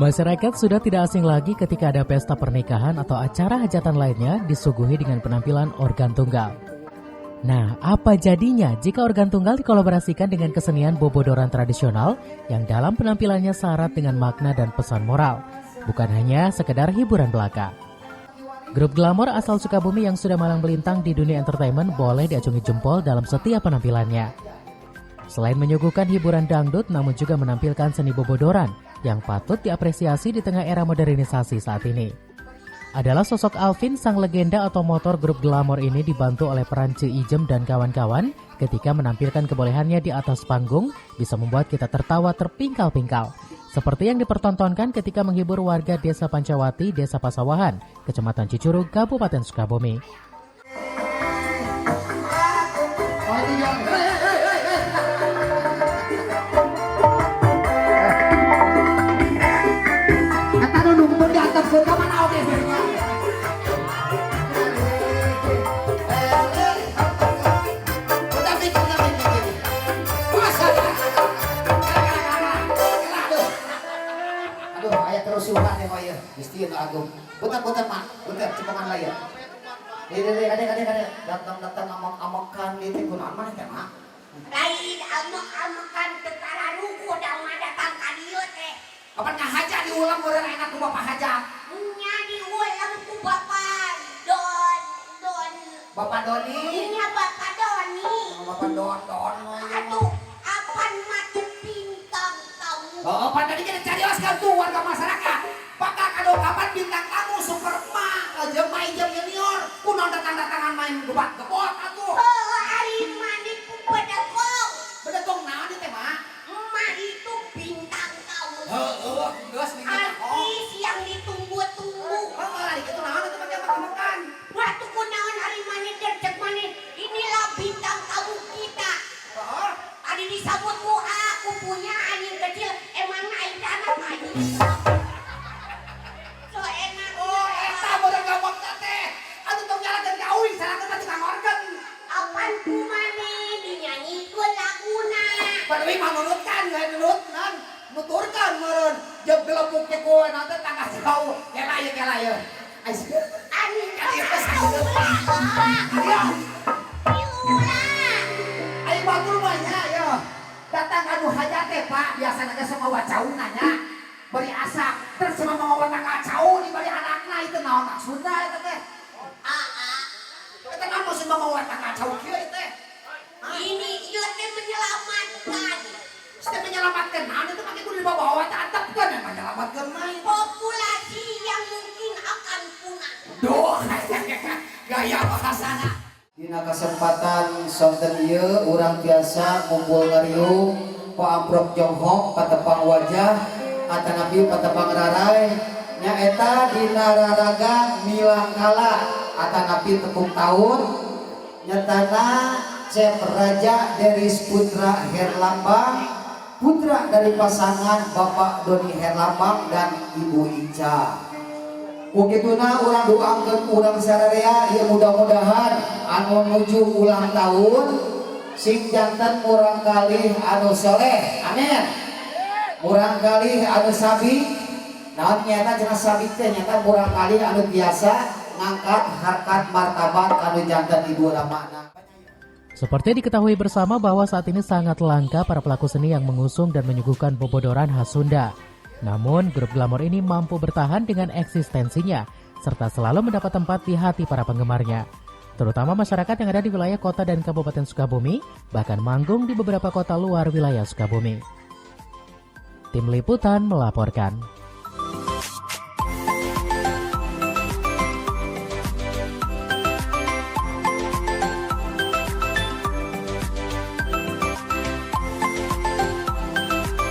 Masyarakat sudah tidak asing lagi ketika ada pesta pernikahan atau acara hajatan lainnya disuguhi dengan penampilan organ tunggal. Nah, apa jadinya jika organ tunggal dikolaborasikan dengan kesenian bobodoran tradisional yang dalam penampilannya sarat dengan makna dan pesan moral, bukan hanya sekedar hiburan belaka. Grup Glamor asal Sukabumi yang sudah malang melintang di dunia entertainment boleh diacungi jempol dalam setiap penampilannya. Selain menyuguhkan hiburan dangdut, namun juga menampilkan seni bobodoran yang patut diapresiasi di tengah era modernisasi saat ini. Adalah sosok Alvin, sang legenda atau motor grup Glamor ini dibantu oleh peran Ce Ijem dan kawan-kawan ketika menampilkan kebolehannya di atas panggung bisa membuat kita tertawa terpingkal-pingkal. Seperti yang dipertontonkan ketika menghibur warga Desa Pancawati, Desa Pasawahan, Kecamatan Cicurug, Kabupaten Sukabumi. Agung. Punten mak, punten cepengan lah ya. Ini kade datang-datang amok-amokan di teh kunaon maneh teh mak? Lain amok-amokan tentara ruku da mah datang ka dieu teh. Kapan ngahaja diulang urang enak ku bapak hajat? Nya diulang ku bapak Don Don. Bapak Doni? Nya Bapak Doni. Oh, Bapak Don Don. Atuh apan mah bintang tamu. Oh, pan tadi kita carioskeun tuh warga masyarakat. Bakal kado kapan bintang tamu super emak, jeung Mak Ijem junior, kunaon datang-datangan main gebat-gebot atuh. Oh, ari mani ku bedegong. Bedegong naon ieu teh, Mak? Emak itu bintang tamu. Heeh, geus bintang tamu. Artis yang ditunggu-tunggu. Heeh, ari kitu naon atuh make makan-makan. Waktu kunaon ari mani dercek mani, inilah bintang tamu kita. Heeh. Tadi disambut ku aku punya anjing kecil, emang aing anak anjing. So enak. Oh, eta meureun gawang teh. Atuh tong nyalakeun ka uing, salahkeun mah tukang organ. Apan ku mane dinyanyikeun laguna. Padahal mah nurutkan, we nurut nan. Nuturkeun meureun. Jeung gelepuk teh kowe nanti tangga jauh. Kela ieu kela ieu. Anjing. Ayo. Diulang. Ayo batur mah nya ya. Datang anu hajat teh Pak, biasana teh semua cauna nya. Beri asak, terus semua mawa tangga cau di bari anakna itu naon maksudna eta teh? Aa. Eta naon maksudna mawa tangga cau kieu ieu teh? Ini ieu teh menyelamatkan. Teh menyelamatkan naon itu make kudu dibawa-bawa teh antepkeun yang menyelamatkeun mah. Populasi yang mungkin akan punah. Duh, gaya bahasana. Dina kesempatan sonten ieu urang biasa ngumpul ngariung paamprok jonghok patepang wajah atanapi patepang rarai nyaeta dina raraga milangkala atanapi tepung tahun nyatana Cep Raja Deris Putra Herlambang putra dari pasangan Bapak Doni Herlambang dan Ibu Ica. Kukituna urang doakeun urang sararea ieu mudah-mudahan anu nuju ulang tahun sing janten murang kalih anu soleh, amin. Murang kalih anu sabi, naon nyata cenah sabi teh nyata murang kalih anu biasa ngangkat harkat martabat anu janten ibu ramana. Seperti diketahui bersama bahwa saat ini sangat langka para pelaku seni yang mengusung dan menyuguhkan bobodoran khas Sunda. Namun, grup Glamor ini mampu bertahan dengan eksistensinya, serta selalu mendapat tempat di hati para penggemarnya. Terutama masyarakat yang ada di wilayah kota dan Kabupaten Sukabumi, bahkan manggung di beberapa kota luar wilayah Sukabumi. Tim Liputan melaporkan.